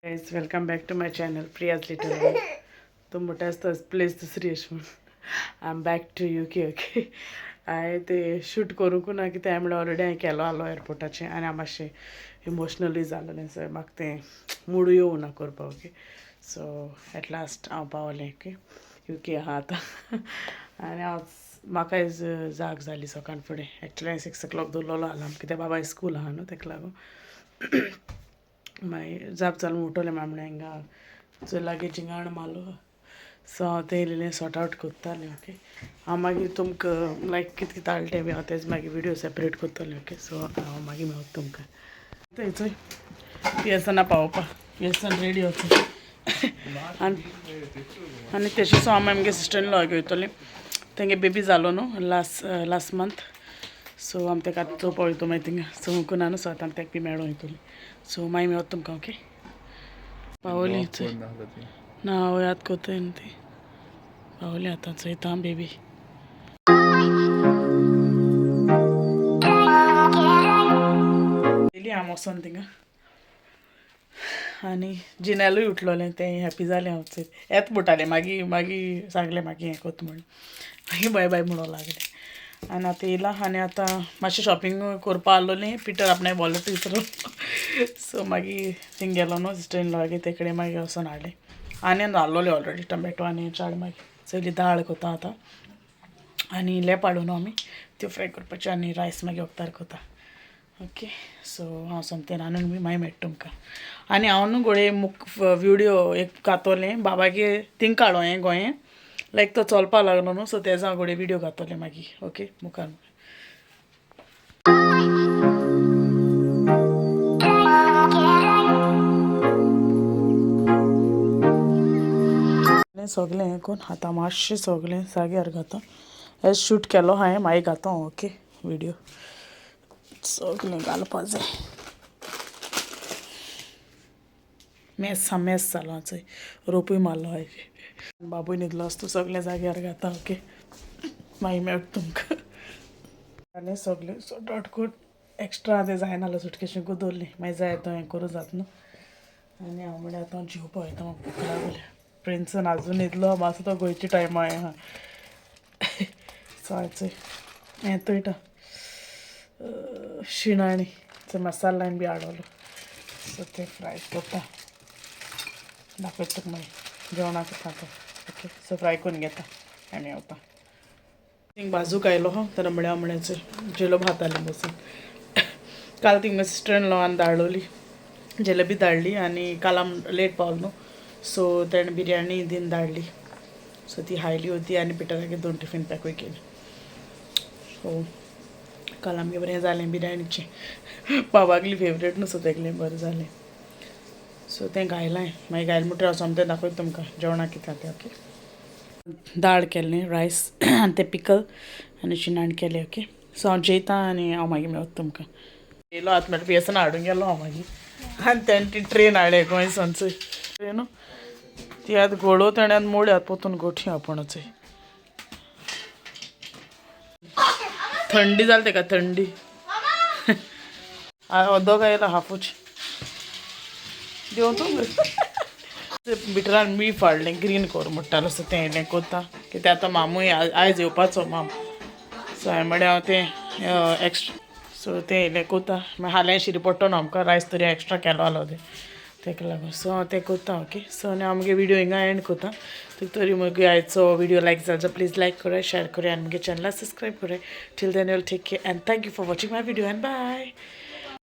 Guys, welcome back to my channel Priya's Little World. तो मोठा असतो प्लेस दुसरी अशें म्हूण I am back to UK. Okay, हांवें ते शूट करूंक ना कित्याक म्हणल्यार ऑलरेडी हांवें केलो आहलो एअरपोर्टाचें आनी हांव मातशें इमोशनलूय जालोलें. सो म्हाका तें मुडूय येवना करपाक. ओके, सो एट लास्ट हांव पावलें. ओके, युके आहा आतां आनी हांव म्हाका आयज जाग जाली सकाळ फुडें. एक्चुली हांवें 6 o'clock दवरलेलो अलार्म कित्याक बाबा स्कूल आहा न्हू तेका लागून. मागीर जाप जाल उठोलें मागीर म्हणलें हिंगा सो लागीं जिंगाण मारलो. सो हांव तें इल्लें सॉर्ट आवट कोत्तालें. ओके, हांव मागीर तुमकां लायक कितें कितें हाडलें तें बी हांव तेज मागीर विडियो सेपरेट कोत्तोलें. ओके, सो हांव मागीर मेवता तुमकां. थंय पियर्सना पावोवपा पियर्सन रेडी वचून आनी आनी तेशें. सो हांव आमगे सिस्टर इन लॉ वयतोलें. तेंगे बेबी जालो न्हू लास्ट लास्ट मंथ. सो आमी तेका आतां चोवपा वयतो मागीर थिंगा. सो ना न्हू, सो आतां आमी तेका बी मेळों वयतोलीं. सो मागीर मेवता तुमकां. ओके, पावली चोय ना हांव याद कोत्ताय न्हू ती. पावली आतां, चोयता बेबी. येयली हांव वचोन थिंगा आनी जिनेलूय उठलोलें, तें हॅपी जालें. हांव चोय येत म्हणटालें, मागीर मागीर सांगलें मागीर हें कोत म्हूण. मागीर बाय बाय म्हणूंक लागलें आनी आतां येयलां आनी आतां मातशें शॉपिंग करपा आहलोलें. पिटर आपणें वॉलेट विसरलो, सो मागीर थिंग गेलो न्हू सिस्टर इन लॉ ते कडेन, मागीर वचोन हाडलें आनी आहलोलें ऑलरेडी टोमॅटो आनी चाड. मागीर चयली दाळ कोता आतां आनी लेप हाडू न्हू आमी, त्यो फ्राय करपाच्यो आनी रायस मागीर वखदार कोता. ओके, सो हांव सोमतें रांदून बी मागीर मेळटा तुमकां. आनी हांव न्हू घोडये मुख विडियो एक घातोलें बाबागे थिंग काडो हें गोंयें लायक तो चलपा लागलो न्हू, सो तेजो हांव घोडये विडियो घातोलें मागीर. ओके, मुखार. सगळें हें करून आतां मातशें सगळें जाग्यार घाता. हे शूट केलो हांवें, मागीर घाता. ओके, विडियो सगळें घालपा जाय. मेस हा, मेस जालो चोय, रोपूय मारलो हांवें. बाबूय न्हिदलो आसता. सगळें जाग्यार घाता. ओके, मागीर मेळटा तुमकां. आनी सगळें सॉर्ट आवट करून एक्स्ट्रा तें जायना सुटकेशी दवरली, मागीर जाय तो हें करूं जाता न्हू. आनी हांव म्हणल्यार आतां जेवपा वयता, म्हाका भूक लागल्या. प्रिन्सन आजून न्हिदलो मातसो, तो गोंयची टायमा आहा. सो चोय हें तोयटा शिणाणी मसाला बी हाडलो, सो ते फ्राय करता. दाखयता तुका मागीर जेवणाक खाता. ओके, सो फ्राय करून घेता आनी वता. थिंग बाजूक आयलो हो तर म्हळ्यार म्हळ्यार जेलो भात आलें बसून. काल थिंग सिस्टर इन लॉन धाडलोली, जलेबी धाडली आनी काल आम लेट पावलो न्हू, सो तेणें बिरयानी दीन धाडली. सो ती हायली होती आनी पिटरागे 2 टिफिन पॅकूय केली. सो काल आमगे बरें जालें बिरयानीचें, बाबागली फेवरेट न्हू, सो तेगलें बरें जालें. सो तें घायलां, मागीर घायल म्हणटकीर हांव सोमतें दाखयता तुमकां जेवणाक कितें तें. ओके, दाळ केल्लें, रायस आनी तें पिकल आनी शिणाण केलें. ओके, सो हांव जेयता आनी हांव मागीर मेवता तुमकां. येयलो आतां म्हळ्यार पियेसन हाडूंक गेलो हांव मागीर आनी तेणें ती ट्रेन हाडलें गोंय सोनचोय ट्रेन. ती आतां घोळो तेणें आतां मोडली, आतां पोतून गोठी आपूणच. थंडी जाली तेका, थंडी. ओदोक आयला हाफूच देंव तूं. बिटरान मीठ हाडलें, ग्रीन कर म्हणटालो, सो तें येयलें कोत्ता कित्याक आतां मामूय आयज येवपाचो माम. सो हांवें म्हणलें हांव तें एक्स्ट्रा, सो तें येयलें कोत्ता. मागीर हाल्यां शिरी पडटलो न्हू आमकां, रायस तरी एक्स्ट्रा केलो आहलो तें तेका लागून. सो हांव तें कोत्ता. ओके, सो आनी हांव मुगे विडियो हिंगा एंड कोत्ता. तुका तरी मुगे आयचो विडियो लायक जालो जाल्यार प्लीज लायक कराय, शेयर कराय आनी मुगे चॅनलाक सबस्क्रायब कराय. Till then you'll take care and thank you for watching my video and bye.